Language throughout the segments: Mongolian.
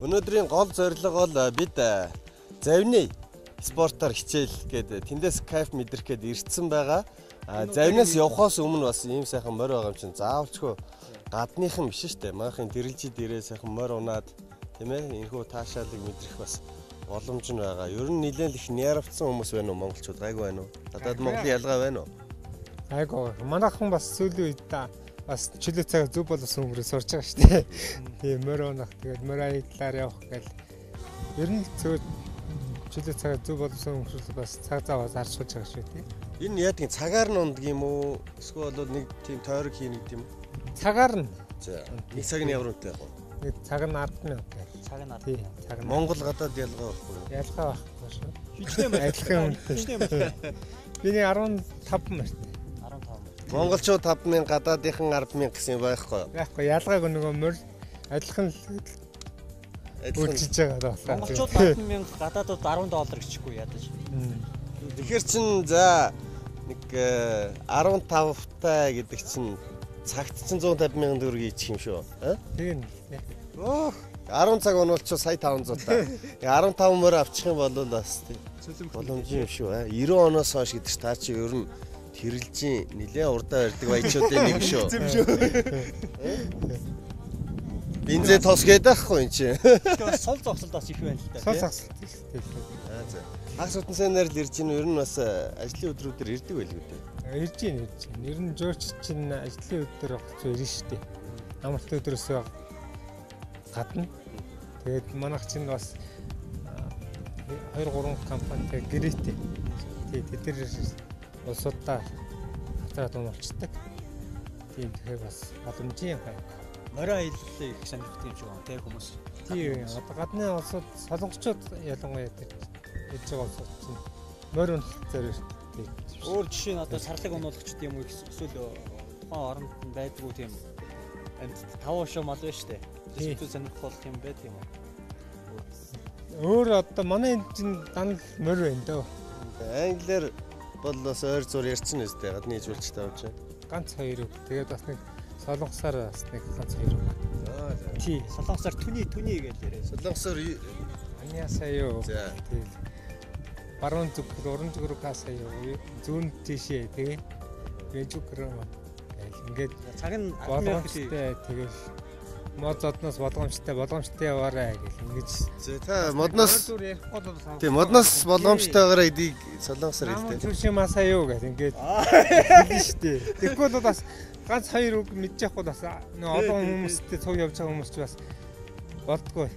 Өнөөдрийн гол зорилго бол бид завны спортоор хичээл гээд тэндээс кайф мэдрэх гээд ирсэн байгаа. Завнаас явхаас өмнө бас ийм сайхан морь байгаа юм чинь заавалчгүй гадныхан биш шүү дээ. Манайхын дэрэлжид ирээ сайхан морь унаад тийм энэхүү таашаалыг мэдрэх бас боломж нь байгаа. Ер нь нэлээд их нярвцсан хүмүүс байна уу монголчууд? Гайгүй байна уу? Гадаад Монголын ялгаа байна уу? Гайгүй. Манайхан бас сүүлийн үед бас чөлөө цаг зөв болсон өнгөрөө сурч байгаа шүү дээ. Тийм морь унах тэгээд морь аядлаар явах гэл ер нь зөв чөлөө цаг зөв болсон өнгөрөл бас цаг зав зарцуулж байгаа шүү дээ. Энэ яадаг цагаар нь ундаг юм уу? Эсвэл бол нэг тийм тойрог хийнэ гэдэг юм уу? Цагаар нь. За. Нэг цаг нь ямар үнэтэй яг вэ? Нэг цаг нь 10,000. Цаг нь 10,000. Цаг нь. Монгол гадаад ялгаа байхгүй юу? Ялгаа байхгүй шүү. Хичнээн морь. Адилхан үнэтэй. Хичнээн морь. Миний 15 морьтой. 15. Монголчууд 5,000, гадаадынхан 10,000 гэсэн юм байхгүй юу? Байхгүй, ялгаагүй нөгөө морь адилхан л үлчиж байгаа болохоор. Монголчууд 10,000, гадаадууд 10 доллар гэчихгүй ядаж. Тэгэхээр чин за нэг 15 таа гэдэг чинь цагт чинь 150,000 төгрөг хийчих юм шүү. Тийм. Өөх 10 цаг унуулчих сая 500 та. 15 морь авчих юм бол бас тийм боломжтой юм шүү. 90 оноос хойш гэдэг чи та чи ер нь тэрэлжийн нэлээд урдаа барьдаг баячуудын нэг шүү. Бензин тос гээд байхгүй энэ чинь. Тэгэхээр бас сул зогсолт бас их байна л да. Сул зогсолт их тийм. Аа за. Хагас утан сайнаар л ирж байна. Ер нь бас ажлын өдрүүдээр ирдэг байлгүй дээ. Ирж байна, ирж байна. Ер нь жуурч чинь ажлын өдөр гоцоо ирнэ шүү дээ. Амралтын өдрөөс гадна. Тэгээд манайх чинь бас 2 3 компанитай гэрээтэй. Тэгээд тэд нар улсуудаа хацаад унуулцдаг. Тийм тэгэхээр бас боломжийн юм байна. Морин аяллаа их сонирхдаг юм шиг байна те хүмүүс. Тийм одоо гадны улсууд солонгочууд ялангуяа ирж байгаа улсууд чинь морь уналт зориулдаг. Өөр жишээ нь одоо сарлаг унуулагчд юм уу эсвэл тухайн оронд нь байдгүй тийм амьтад таван шуу мал байна шүү дээ. Эсвэл сонирхох болох юм байд юм уу? Өөр одоо манай энд чинь дан л морь байна дөө. Англиар бол бас ойр зур ярьсан үстэй гадны жуулчтай авч байна. Ганц хоёр үг. Тэгээд бас нэг солонгосоор бас нэг ганц хоёр үг. Аа за. Тий. Солонгосоор түний түний гэж яриа. Солонгосоор 안녕하세요. За. Тэгэл баруун зүг уран зүг рүү касаё. Зүүн тийшээ тэгээ 왼쪽 그러면 ингээд цаг нь болгоомжтой тэгэл мод зодноос болгоомжтой болгоомжтой яваарай гэл ингэж. За та модноос ярихгүй бол тийм модноос болгоомжтой байгаарай гэдгийг солонгосоор хэлдэг. Түшимасаа гэх ингээд хэлнэ шүү дээ. Тэгэхгүй бол бас ганц хоёр үг мэдчихгүй бас нөө олон хүмүүстэй цуг явж байгаа хүмүүс ч бас болдгоо.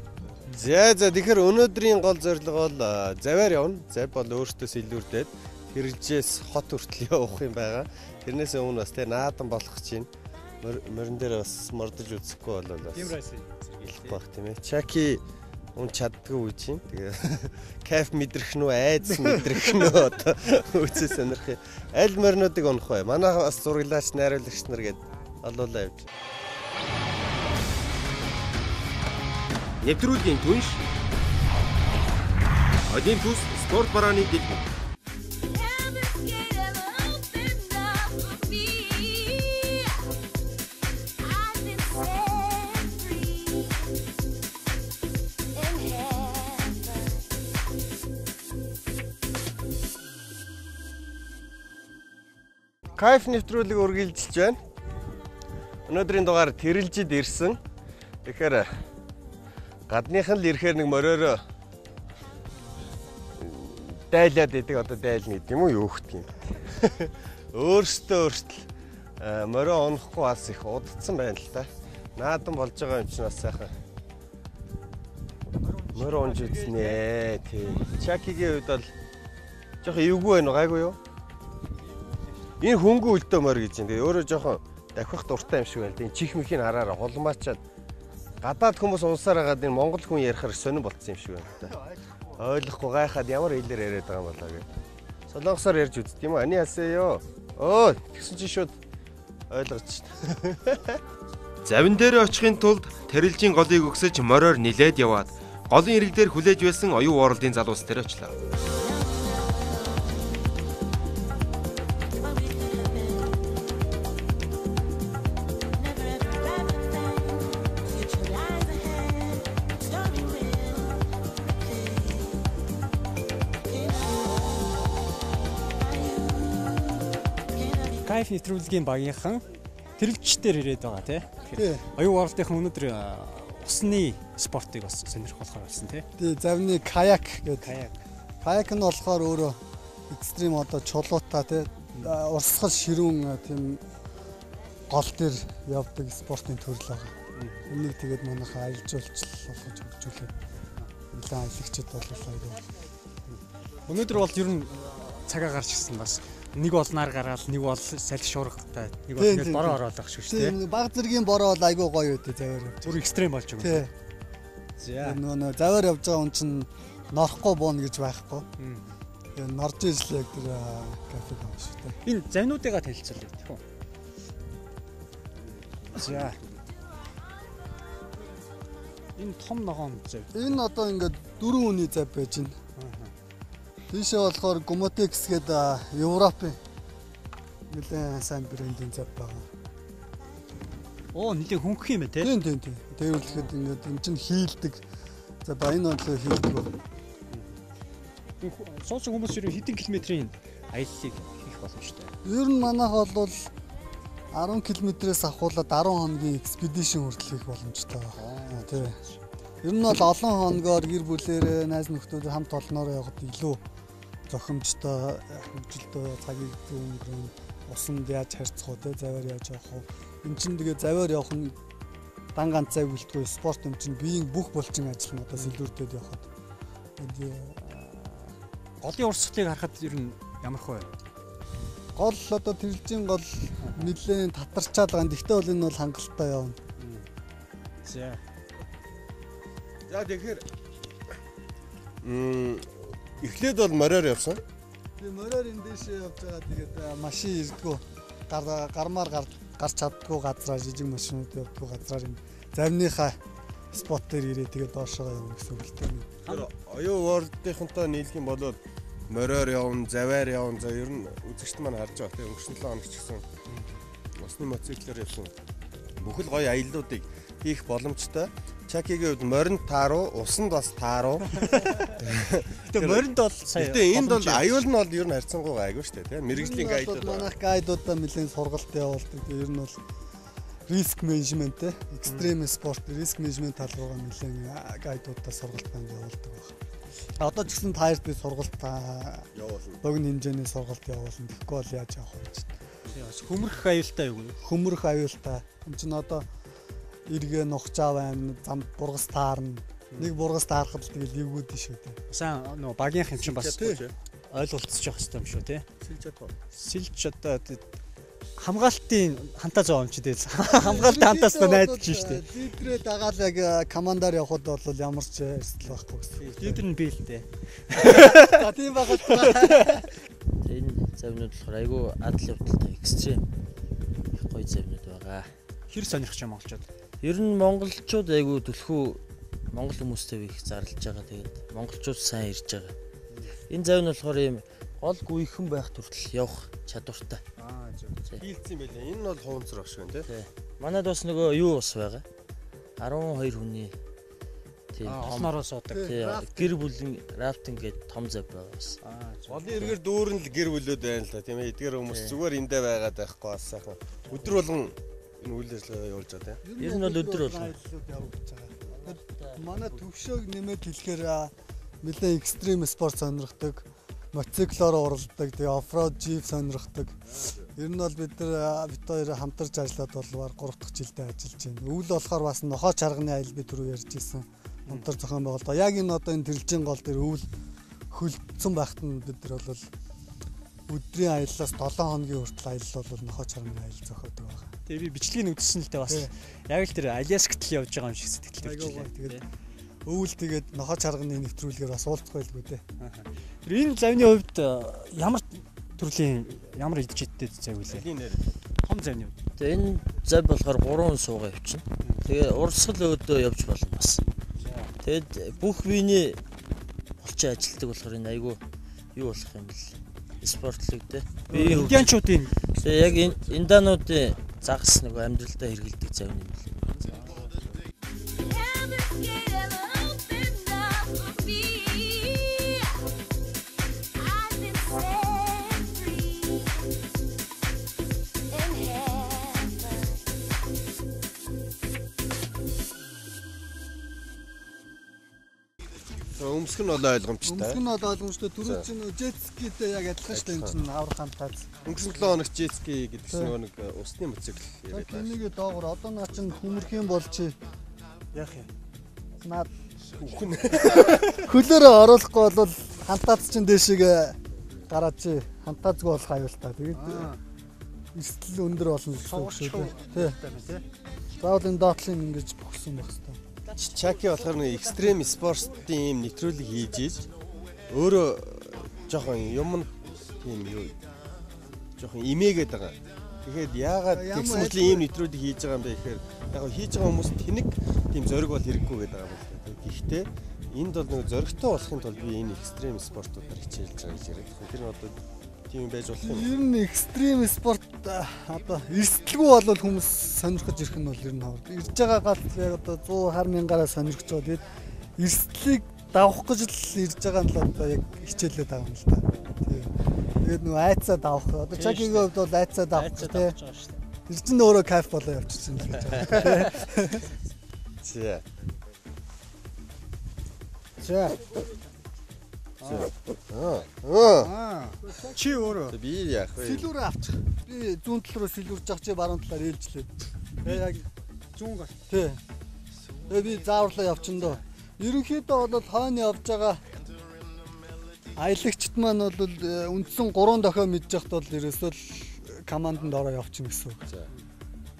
За за тэгэхээр өнөөдрийн гол зорилго бол заваар явна. Зав бол өөртөөс илүүрдээд хэрэлжээс хот хүртэл явах юм байгаа. Тэрнээс өмнө бас тэ наадан болох чинь морин дээр бас мордож үзэхгүй бол бас зэрэгэлэх байх тийм ээ. Чаки ун чаддгүй үе чинь. Тэгээ кайф мэдрэх нү, айдас мэдрэх нү одоо үзээ сонирх. Аль моринуудыг унах вэ? Манай бас зураглаач, найруулагч нар гээд олоолаа явж. Нэвтрүүлгийн түнш Олимпус спорт барааны дэлгүүр. Кайф нэвтрүүлэг үргэлжилж байна. Өнөөдрийн дугаар тэрэлжид ирсэн. Тэгэхээр гадныхан л ирэхээр нэг мориороо дайлаад идэг одоо дайлна гэдэг юм уу юу гэх юм. Өөртөө өөртөл морио унахгүй бас их удацсан байна л та. Наадан болж байгаа юм чинь бас сайхан морио унж үзнэ. Тий. Чакигийн хувьд бол жоохон эвгүй байна уу гайгүй юу? Энэ хөнгөн үлдөө морь гэж юм. Тэгээ өөрөө жоохон давхих дуртай юм шиг байна. Тэгээ чих мэхийг хараараа хулмаачаад гадаад хүмүүс унсаар хагаад энэ монгол хүн ярихаар сонирн болцсон юм шиг байна л та. Ойлгохгүй гайхаад ямар хэлээр яриад байгаа юм болоо гэ. Солонгосоор ярьж үздэг юм уу? Анниасеё. Өө тэгсэн чинь шууд ойлгож шít. Завин дээр очихын тулд тэрэлжийн голыг өгсөж мориор нилээд яваад голын ирэг дээр хүлээж байсан оюун ууралдын залуус дээр очлоо. Кайф нэвтрүүлгийн багийнхан тэрэлжчдэр ирээд байгаа тий. Тэгэхээр оюун уралдынхан өнөөдөр усны спортыг бас сонирхолтой болсон тий. Тий, завны каяк гэдэг. Каяк. Каяк нь болохоор өөрөө экстрим одоо чулуутай тий урсгал ширүүн тийм гол дээр явдаг спортын төрөл байгаа. Энийг тэгээд манайхаа аялал жуулчлал болгож хөгжүүлээд нэлээд аялагчид бол айгүй. Өнөөдөр бол ер нь цагаа гарч ирсэн бас нэг бол нар гараал, нэг бол салхи шуургатай, нэг бол ингээд бороо ороод байх шүү дээ. Тийм, баг зэргийн бороо бол айгүй гоё үү заваар явж. Бүр экстрим болж байгаа. Тий. За. Нөгөө заваар явж байгаа хүн чинь норохгүй бууна гэж байхгүй. Тэгээ норж ижил яг тэр кафе байгаа шүү дээ. Энэ завнуудыгаа танилцуулъя гэх үү? За. Энэ том ногоон зав. Энэ одоо ингээд 4 хүний зав байж байна. Тийшээ болохоор Gumotex гэдэг Европын нэлээд сайн брендийн зав байгаа. Оо, нэлээд хөнгөх юм ээ тий. Тийм тийм тийм. Тэвэрлэхэд ингээд энэ чинь хийлдэг. За ба энэ бодлоо хийлдэг. Суусан хүмүүс ер нь хэдэн километрийн аяллыг хийх боломжтой. Ер нь манайх бол 10 км-ээс авахуулаад 10 хоногийн экспедишн хүртэл хийх боломжтой байна. Тий. Ер нь бол олон хоногоор гэр бүлээрээ найз нөхдөд хамт олноороо явахад илүү зохимжтой, хөгжилтэй цагийг зөв өнгөрөн усанд яаж харьцах уу, те заваар яаж явах уу. Энд чинь тэгээ заваар явах нь дан ганц зав үлдгүй спорт юм чинь биеийн бүх булчин ажил нь одоо сэлүүрдээд явахад. Голын урсгалыг харахад ер нь ямар хөө вэ? Гол одоо тэрэлжийн гол нэлээд татарчаал байгаа. Гэхдээ бол энэ бол хангалттай явна. За. За тэгэхээр эхлээд бол мориор явсан. Тэгээ мориор энэ дэшээ явж байгаа. Тэгээд машин ирдгүү. Гармаар гарч чаддгүй газраар жижиг машинууд явдггүй газраар энэ завныхаа спот дээр ирээ тэгээд доошоо явна гэсэн үг л дээ. Тэр оюун World-ийнхэнтэй нийлэх юм бол мориор явна, заваар явна. За ер нь үзэгчд маань харж байгаа тийм өнгөрсөн 7 хоног ч гэсэн усны мотоциклээр явсан. Бүхэл гоё аяллуудыг хийх боломжтой. Чакигийн хувьд моринд тааруу, усанд бас тааруу. Гэтэ моринд бол сая. Гэтэ энд бол аюул нь бол ер нь харьцангуй гайгүй шүү дээ тийм мэргэжлийн гайдууд. Манайх гайдуудаа нэлээд сургалт явуулдаг. Ер нь бол риск менежмент те экстрим спорт риск менежмент тал руугаа нэлээд гайдуудаа сургалт банд явуулдаг байна. Одоо ч гэсэн та хоёрт би сургалт явуулна. Богино хэмжээний сургалт явуулна. Тэгэхгүй бол яаж явах вэ гэж. Бас хөмрөх аюултай юу? Хөмрөх аюултай. Энд чинь одоо эргээ нухчаа байна, зам бургас таарна. Нэг бургас таарахад л тэгэл эвгүүд шүү дээ. Сайн нөгөө багийнх юм чинь бас ойлголцож явах хэрэгтэй юм шүү те. Сэлж чадах уу? Сэлж одоо хамгаалтын хантаа зов юм чи дээ. Хамгаалтын хантаас найдаж шүү дээ. Лидерээ дагаал яг командаар явхад бол ямар ч эрсдэл байхгүй гэсэн. Лидер нь би л дээ. За тийм байгаад. Энэ завнууд болохоор айгүй адал явдалтай экстрим их гоё завнууд байгаа. Хэр сонирхож байгаа монголчууд? Ер нь монголчууд айгүй түлхүү монгол хүмүүстэй их зарлж байгаа. Тэгээд монголчууд сайн ирж байгаа. Энэ зав нь болохоор ийм гол гүйхэн байх хүртэл явах чадвартай. Аа зөв. Хийлцсэн байлээ. Энэ нь бол хуунцар багш байна тий. Манайд бас нөгөө юу ус байгаа. 12 хүний тийм олноороо суудаг. Гэр бүлийн рафтинг гэдэг том зав байгаа бас. Голын эргээр дүүрэн л гэр бүлүүд байна л да тийм ээ. Эдгээр хүмүүс зүгээр эндээ байгаад байхгүй бас сайхан. Өдөр болгон энэ үйл ажиллагаа явуулж байгаа тийм. Ер нь бол өдөр болгон явуулж байгаа. Манай төвшөөг нэмээд хэлэхээр нэлээд экстрим спорт сонирхдаг, мотоциклоор уралдаг, тэгээ оффроуд джип сонирхдаг. Ер нь бол бид нар бит хоёр хамтарч ажиллаад бол баг 3 дахь жилдээ ажиллаж байна. Өвөл болохоор бас нохоо чарганы аялал би түрүү ярьж ирсэн. Хамтар зохион байгуулалт. Яг энэ одоо энэ тэрэлжийн гол дээр өвөл хөлдсөн байхад нь бид нар бол өдрийн аяллаас 7 хоногийн хүртэл аялал бол нохоо чарганы аялал зохиодог байна. Тэгээ би бичлэгийг үзсэн л дээ бас яг л тэр Аляскт л явж байгаа юм шиг сэтгэл төрчихлээ. Тэгээд өвөл тэгээд нохоо чарганы нэвтрүүлгээр бас уулзах байлгүй дээ. Тэр энэ завны хувьд ямар төрлийн ямар идэж иддэг зав вэ? Том завны хувьд. Тэгээ энэ зав болохоор 3 суугаа явчихна. Тэгээ урсгал өөдөө явж болно бас. Тэгээд бүх биений булчин ажилтдаг болохоор энэ айгүй юу болох юм бэл спортлог дээ. Индианчуудын тэгээ яг индануудын загас нөгөө амьдралдаа хэрэгэлдэг зав юм бэл. Өмсг нь бол ойлгомжтой. Өмсг нь бол ойлгомжтой. Түрүү чинь jet ski-тэй яг адилхан шүү дээ энэ чинь аврах хантааз. Өнгөрсөн 7 хоног jet ski гэдэг чинь нөгөө нэг усны мотоцикл яриад байна. Энийг доогор одоо наа чинь хүмэрх юм бол чи яах юм? Наад үхэн. Хөлөөрөө оруулахгүй бол хантааз чинь дээшээ гараад чи хантаазгүй болох аюултай. Тэгээд эрсдэл өндөр болно гэсэн үг шүү дээ. Тий. Заавал энэ доотлын ингэж бохсон байх хэрэгтэй. Чаки болохоор нэг экстрим спортын ийм нэвтрүүлэг хийж иж өөрөө жоохон юм тийм юу жоохон имээгээд байгаа. Тэгэхээр яагаад тэгсэн мэтлэн ийм нэвтрүүлэг хийж байгаа юм бэ гэхээр яг хийж байгаа хүмүүс тэнэг тийм зориг бол хэрэггүй гэдэг байгаа юм л да. Гэхдээ энд бол нэг зоригтой болохын тулд би энэ экстрим спортуудаар хичээлж байгаа гэж яриад байна. Тэр нь одоо тийм байж болох юм. Ер нь экстрим спорт одоо эрсдэлгүй бол хүмүүс сонирхож ирэх нь бол ер нь ховор. Ирж байгаа гал яг одоо 120 мянгаараа сонирхож байгаа. Тэгээд эрсдлийг давах гэж л ирж байгаа нь л одоо яг хичээлээд байгаа юм л та. Тийм. Тэгээд нөгөө айцаа давах. Одоо Чакигийн хувьд бол айцаа давах тий. Тэр чинь өөрөө кайф болоо явчихсан л гэж байгаа. За. За. Чи өөрөө. Би яах вэ? Сэлүүрээ авчих. Би зүүн тал руу сэлүүрж авах чи баруун талаар ээлжлээ. Тэгээ яг зүүн гал. Тий. Тэгээ би зааварлаа явчихна доо. Ерөнхийдөө бол хойно явж байгаа аялагчд маань бол үндсэн 3 дохио мэдж яхад бол ерөөсөө л команданд ороо явчихна гэсэн үг.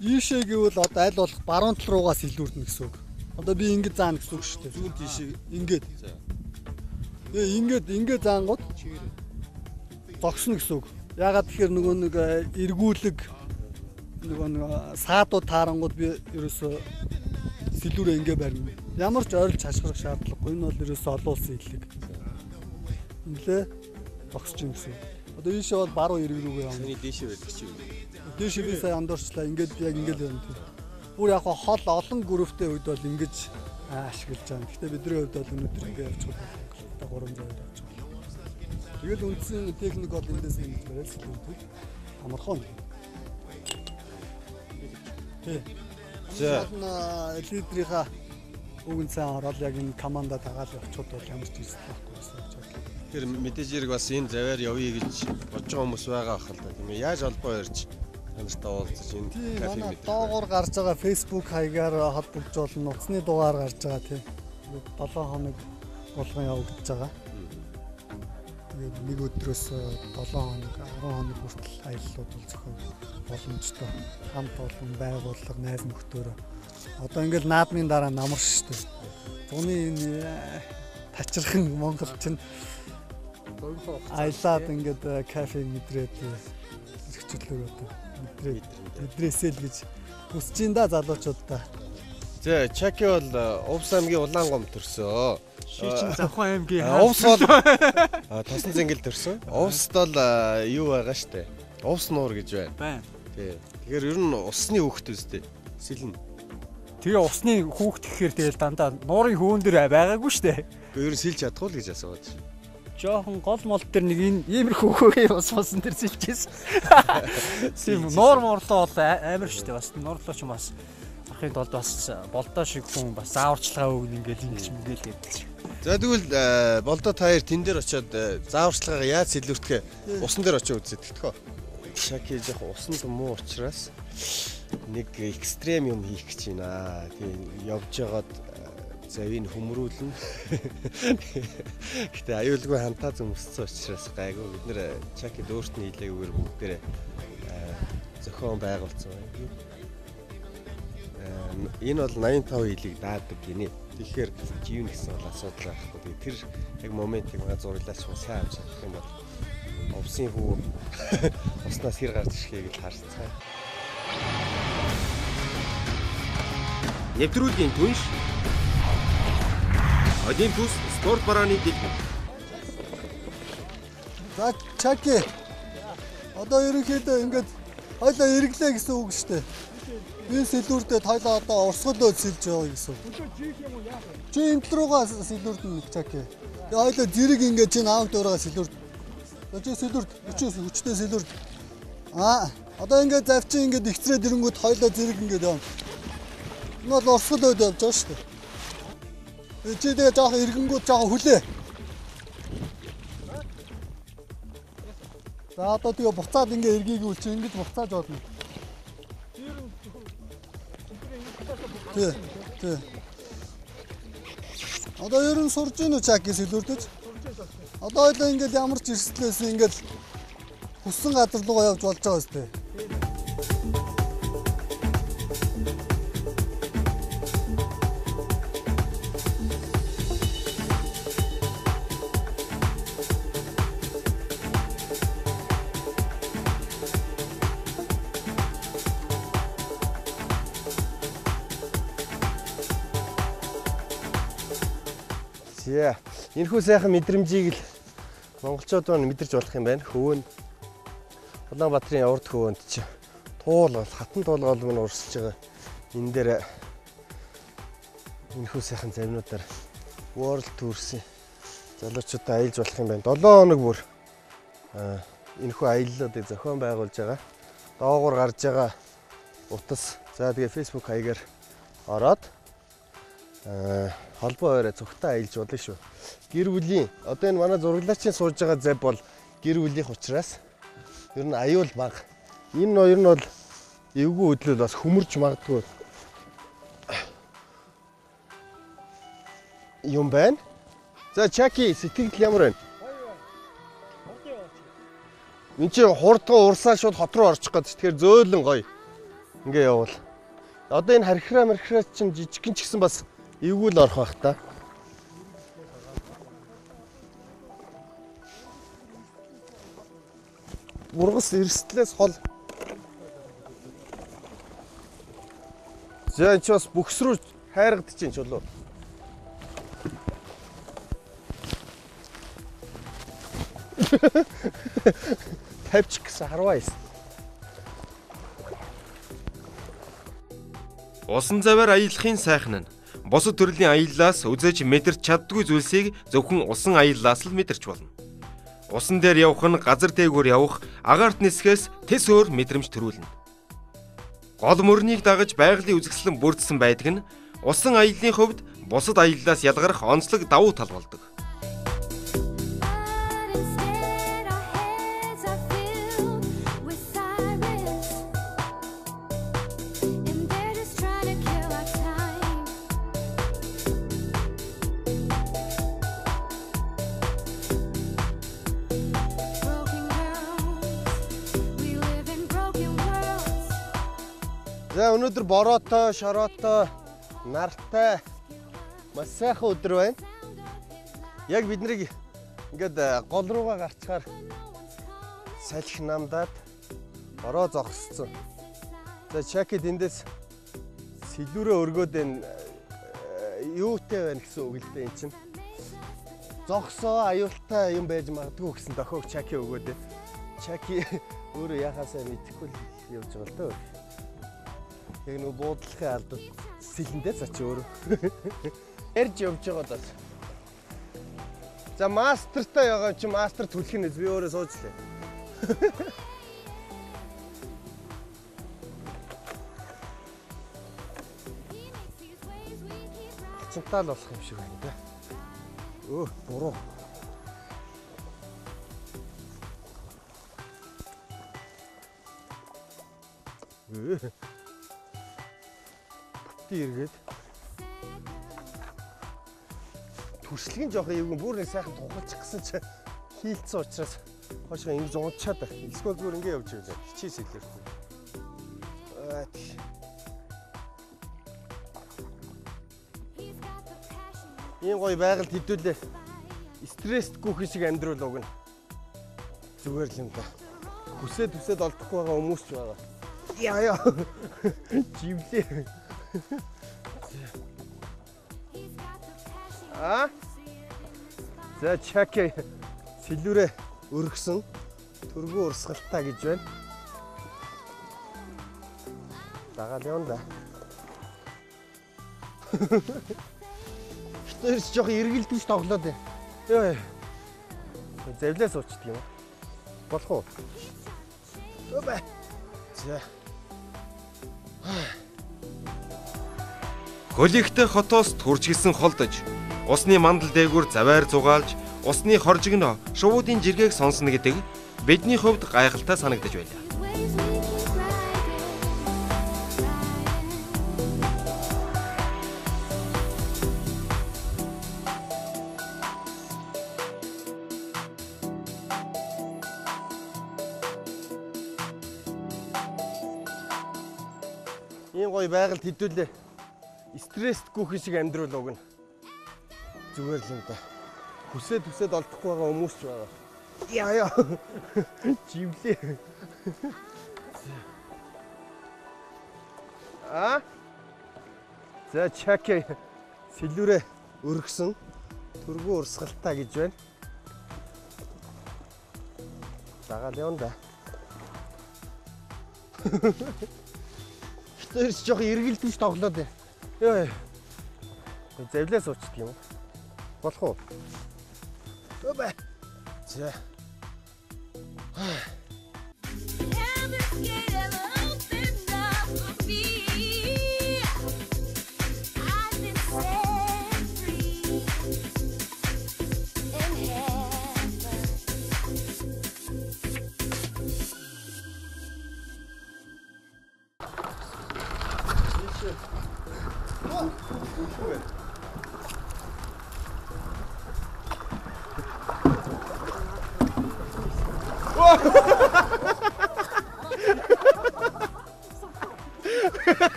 Ийшээ гэвэл одоо аль болох баруун тал руугаа сэлүүрдэнэ гэсэн үг. Одоо би ингэж заана гэсэн үг шүү дээ. Зүүн тийшээ ингээд. Тэгээ ингээд заангууд зогсно гэсэн үг. Яагаад тэгэхээр нөгөө нэг эргүүлэг нөгөө нэг саадууд таарангууд би ерөөсөө сэлүүрээ ингээ барина. Ямар ч ойрлж хашгирах шаардлагагүй. Энэ бол ерөөсөө олон улсын хэллэг. Инглээ зогсож юм гэсэн. Одоо ийшээ бол баруун эрэг рүүгээ явна. Миний дээшээ байдаг чи юу? Дээшээ би сая андуурчлаа. Ингээд яг ингээд явна тийм. Бүр яг хол олон групптэй үед бол ингэж ашиглаж байгаа. Гэхдээ бидний хувьд бол өнөөдөр ингээ явж байгаа. 302 явж байгаа. Тэгэл үндсэн техник бол эндээс ингэж барайл сэлүүрдэг. Амархан. Тий. За. Лидерийнхаа үгэн сайн ороод яг энэ команда дагаал явчиход бол ямар ч эрсдэл байхгүй гэсэн гэж бодлоо. Тэгэхээр мэдээж хэрэг бас энэ заваар явъя гэж бодож байгаа хүмүүс байгаа ах л да. Тийм ээ. Яаж холбоо ярьж та нартай уулзаж энэ кафе мэдрэх. Доогоор гарч байгаа Facebook хаягаар холбогдож болно. Нууцны дугаар гарч байгаа тийм. 7 хоног болгон явагдаж байгаа. Тэгээд нэг өдрөөс 7 хоног, 10 хоног хүртэл аяллууд бол зохион боломжтой. Хамт олон байгууллага, найз нөхдөөрөө. Одоо ингээл наадмын дараа намар шүү дээ. Зуны энэ тачирхан Монгол чинь аялаад ингээд кафе мэдрээд эрхчлөлөөр одоо мэдрээд мэдрээсэй л гэж хүсэж ин да залуучуудаа. За Чаки бол Увс аймгийн Улаан гом төрсөө. Ши чинь Завхан аймгийн Увс бол тосон зэнгэл төрсөн. Увст бол юу байгаа штэ. Увс нуур гэж байна. Байна. Тий. Тэгэхээр ер нь усны хүүхэд үстэй. Сэлнэ. Тэгээ усны хүүхэд гэхээр тэгэл дандаа нуурын хөөн дээр байгаагүй штэ. Гэхдээ ер нь сэлж чадахгүй л гэж асууад. Жохон гол мол дээр нэг энэ иймэрхүү хөөгөө ус мусан дээр сэлжсэн. Тийм нуур муурлаа бол амар штэ бас нуурлоо ч бас орохын тулд бас болдоо шиг хүн бас зааварчилгаа өгнө ингээл ингэж мэнгээл гэдэг шиг. За тэгвэл болдоо та хоёр тэн дээр очиод зааварчилгаагаа яаж сэлүүртгэ усан дээр очиод үзээд тэгтгөө. Шаки жоох усанд муу учраас нэг экстрем юм хийх гэж байна. Тийм явж байгаад завийг хөмрүүлнэ. Гэтэ аюулгүй хантаа зөмссөн учраас гайгүй. Бид нэр Чакид өөрт нь хийлээгүйгээр бүгдээрээ зохион байгуулсан байна. Энэ бол 85 хилийг даадаг гинэ. Тэгэхээр живнэ гэсэн бол асуудал байхгүй. Тэгээ тэр яг моментыг манай зураглаач хүн сайн авч чадах юм бол увсын хүү уснаас хэр гарч ирэхийг л харцгаая. Нэвтрүүлгийн түнш Олимпус спорт барааны дэлгүүр. За Чаки. Одоо ерөнхийдөө ингээд хойлоо эргэлээ гэсэн үг шүү дээ. Би сэлүүрдээ тойлоо одоо урсгалөө сэлж байгаа гэсэн үг. Чи энэ тал руугаа сэлүүрдэн Чаки. Тэгээ хойлоо зэрэг ингээд чи наавд өөрөөгөө сэлүүрд. Чи сэлүүрд, хүчтэй сэлүүрд. Аа, одоо ингээд завчин ингээд ихцрээд ирэнгүүт хойлоо зэрэг ингээд явна. Энэ бол урсгал өд явж байгаа шүү дээ. Чи тэгээ жоохон эргэнгүүд жоохон хүлээ. За одоо тэгээ буцаад ингээ эргийг үл чи ингэж буцааж болно. Тий. Тий. Одоо ер нь сурж гин үү Чаки сэлүүрдэж? Одоо ойлоо ингээл ямар ч эрсдлээс ингээл хүссэн газар руугаа явж болж байгаа үстэй. За, энэхүү сайхан мэдрэмжийг л монголчууд маань мэдэрч болох юм байна. Хөвөө нь Улаанбаатарын урд хөвөөнд чи туул бол хатан туулгал мань урсж байгаа. Энэ дээр энэхүү сайхан завинуудаар World Tour-ийн залуучуудаа аялж болох юм байна. 7 хоног бүр энэхүү аяллуудыг зохион байгуулж байгаа. Доогуур гарч байгаа утас. За тэгээ Facebook хаягаар ороод холбоо ойроо цогтой аялж болно шүү. Гэр бүлийн одоо энэ манай зураглаачийн сууж байгаа зав бол гэр бүлийнх учраас ер нь аюул бага. Энэ хоёр нь бол эвгүй хөдлөл бас хөмөрч магадгүй юм байна. За Чаки, сэтгэл ямар байна? Энд чи хурдхан урсаа шууд хот руу орчих гээд тэгэхээр зөөлөн гоё. Ингээ явуул. Одоо энэ хархираа мархираа чинь жижигхэн ч гэсэн бас эвгүй л орох байх та. Бургас эрсдлээс хол. За энэ ч бас бүхс рүү хайргадчих чинь чулуу. Тавьчих гэсэн харваа эс. Усан заваар аялахын сайхан нь бусад төрлийн аяллаас үзэж мэдэрч чаддгүй зүйлсийг зөвхөн усан аяллаас л мэдэрч болно. Усан дээр явах нь газар дээгүүр явах, агаарт нисхээс тэс өөр мэдрэмж төрүүлнэ. Гол мөрнийг дагаж байгалийн үзэсгэлэн бүрдсэн байдаг нь усан аяллын хувьд бусад аяллаас ялгарх онцлог давуу тал болдог. За өнөөдөр бороотой, шороотой, нартай маш сайхан өдөр байна. Яг бид нарыг ингээд гол руугаа гарчхаар салхи намдаад бороо зогссон. За Чаки тэндээс сэлүүрээ өргөөд энэ юутай байна гэсэн үг л дээ эн чинь. Зогсоо аюултай юм байж магадгүй гэсэн дохиог Чаки өгөөд. Чаки өөрөө яхаасаа мэдэхгүй л явж байгаа л дөө. Яг нөгөө буудлахын алдад сэлэндээ цаа чи өөрөө. Ярьж явж байгаа даа. За мастертай байгаа чи мастер түлх нь би өөрөө сууж лээ. Цантал болох юм шиг байна да. Өө буруу. Эргээд төрслөгийн жоох эвгүй бүр нэг сайхан тухалчих гэсэн чи хийлцсэн учраас хойшоо ингэж унчаад байна. Эсвэл зүгээр ингэ явж яваа. Хичээс илэрсэн. Ийм гоё байгальд хэдүүлээ стрессгүй шиг амьдрал уг нь зүгээр л юм да. Хүсээд хүсээд олдохгүй байгаа хүмүүс ч байгаа. Яа яа. Живлээ. А? За Чаки сэлүүрээ өргөсөн төргөн урсгалтай гэж байна. Дагаал явна да. Гэтэ жоох эргэлдэж тоглоод байна. Йоо. Завлаа суучдаг юм уу? Болох уу? Өөбэ. За. Хөлигтэй хотоос төрж гисэн холдож, Усны мандал дээгүүр заваар зугаалж, усны хоржиг нь шувуудын жиргээг сонсно гэдэг бидний хувьд гайхалтай санагдаж байлаа. Ийм гоё байгальд хэдүүлээ стресстгүй хин шиг амьдрал уг нь. Зүгээр л юм да. Хүсээд хүсээд олдохгүй байгаа хүмүүс ч байгаа. Яа яа. Живлээ. А? За чаки сэлүүрээ өргөсөн түргүү урсгалтай гэж байна. Дагаал явна да. Тэр жоох эргэлдэж тоглоод байна. Йоо. Завлаа суучдаг юм уу? Болох уу? Өбэ. За.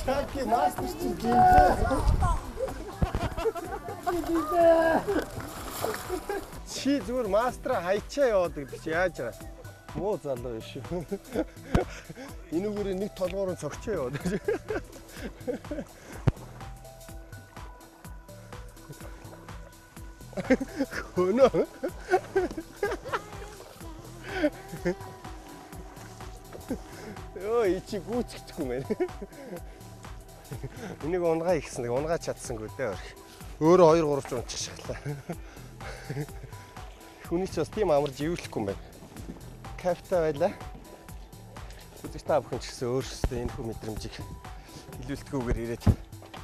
Чаки мастер чи жинлээ. Чи зүгээр мастера хайчаа яваад гэдэг чи яаж байгаа? Муу залуу биш үү? Энүүгээр нэг толгоор нь цогчоо яваад. Хөнөө. Йоо, ичи гүйцэхгүй мэн. Энийг унгаа ихсэн, унгаа чадсангүй дээ. Өөрөө 2 3 ч унчих шахлаа. Хүний ч бас тийм амар живлэхгүй юм байна. Кайфтай байлаа. Үзэгч та бүхэн ч гэсэн өөрсдөө энэ хүү мэдрэмжийг хилүүлтгүйгээр ирээд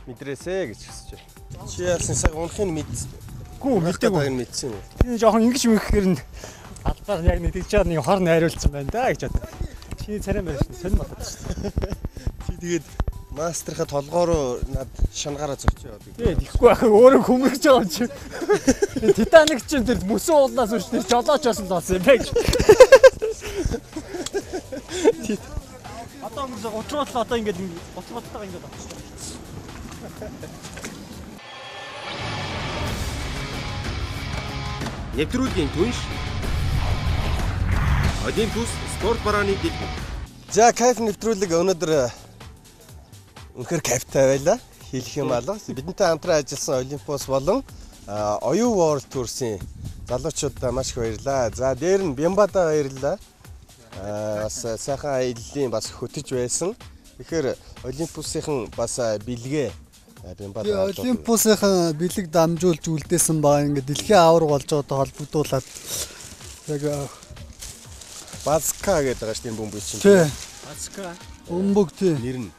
мэдрээсэ гэж хүсэж байна. Чи яасан сая унахыг мэдсэн. Гүү мэдээгүй мэдсэн юм. Тийм жоохон ингэж мөнгөхээр нь албаар яг нэг тэгж чад нэг хор найруулсан байна да гэж бодсон. Чиний царай мэрэж сонь болоод шүү дээ. Чи тэгээд мастерхаа толгоороо над шангаараа зовчоо яваад. Тэгээд ихгүй ах өөрөө хүмрэж байгаа юм чи. Титаник чинь тэр мөсөн уулнаас үрч тэр жолооч байсан л болсон юм бэ гэж. Одоо өнгөрсөн 30 бодлоо одоо ингээд 30 бодлоо ингээд авчихсан. Нэвтрүүлгийн түнш Олимпус спорт барааны дэлгүүр. За кайф нэвтрүүлэг өнөөдөр үнэхээр кайфтай байлаа. Хэлэх юм алга. Бидэнтэй хамтран ажилласан Олимпус болон Оюу World Tours-ийн залуучуудаа маш их баярлалаа. За дээр нь Бямбадаа баярлалаа. Бас сайхан аяллаа бас хөтөж байсан. Тэгэхээр Олимпусынхан бас бэлгээ Бямбадаа Олимпусынхан бэлэг дамжуулж үлдээсэн байгаа. Ингээд дэлхийн аварга болж байгаатай холбогдуулаад яг Базка гэдэг байгаа шүү дээ бөмбөг чинь. Тий. Базка. Бөмбөг тий. Нэр нь.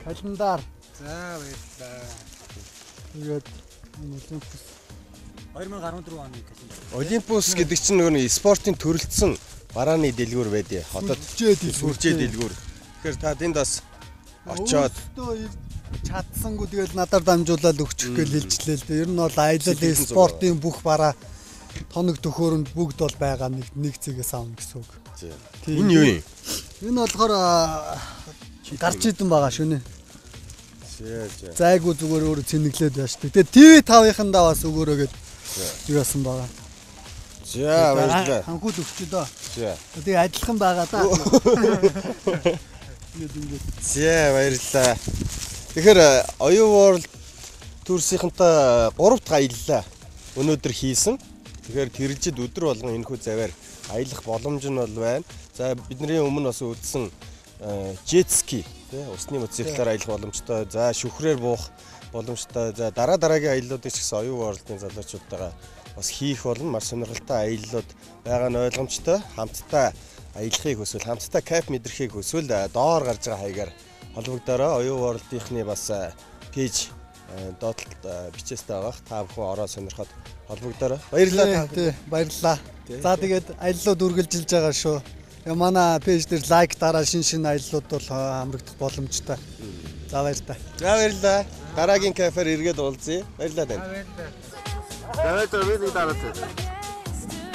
Календар. За баярлалаа. Тэгээд Олимпус 2014 оны календар. Олимпус гэдэг чинь нөгөө нэг спортын төрөлдсөн барааны дэлгүүр байдیں۔ Хотод сүлжээ дэлгүүр. Тэгэхээр та тэнд бас очоод чадсангүй тэгэл надаар дамжуулаад өгчих гээл хэлжлээ л дээ. Ер нь бол аялал спортын бүх бараа тоног төхөөрөмж бүгд бол байгаа нэг цэгээс аавна гэсэн үг. Энэ юу юм? Энэ болохоор гарч идэн байгаа шөнө. Зайгүй зүгээр өөрөө цэнэглээд байна шүү дээ. Тэгээ TV5-ынхандаа бас өгөөрэй гэд юу яасан байгаа. За баярлалаа. Ханхууд өгч дөө. За. Тэгээ адилхан байгаа да. Ингээд ингээд. За баярлалаа. Тэгэхээр Оюу World Tours-ийнхэнтэй 3 дахь аяллаа өнөөдөр хийсэн. Тэгэхээр тэрэлжид өдөр болгон энэхүү заваар аялах боломж нь бол байна. За бидний өмнө бас үзсэн jet ski Тий, усны мотоциклаар аялах боломжтой. За шүхрээр буух боломжтой. За дараа дараагийн аяллуудыг ч гэсэн Оюун World-ын залуучуудтайгаа бас хийх болно. Маш сонирхолтой аяллууд байгаа нь ойлгомжтой. Хамтдаа аялахыг хүсвэл, хамтдаа кайф мэдрэхийг хүсвэл доор гарч байгаа хаягаар холбогдороо. Оюун World-ийнхний бас page доотлолт бичээстэй байгаах. Та бүхэн ороо сонирхоод холбогдороо. Баярлалаа. Тий, баярлалаа. За тэгээд аяллууд үргэлжилж байгаа шүү. Манай page дээр like дараа шин аяллууд бол хамрагдах боломжтой. За баярлалаа. За баярлалаа. Дараагийн кафеэр эргээд уулзъя. Баярлалаа танд. За би нэг дараатай.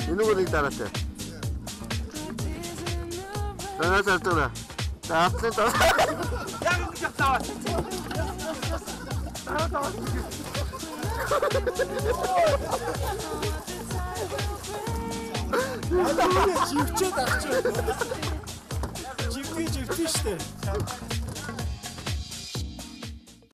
Энэ нэг дараатай. За за за. За автлаа. Яг ингэж явцаа. Живчээд авч. Живдээ живдээ штэ.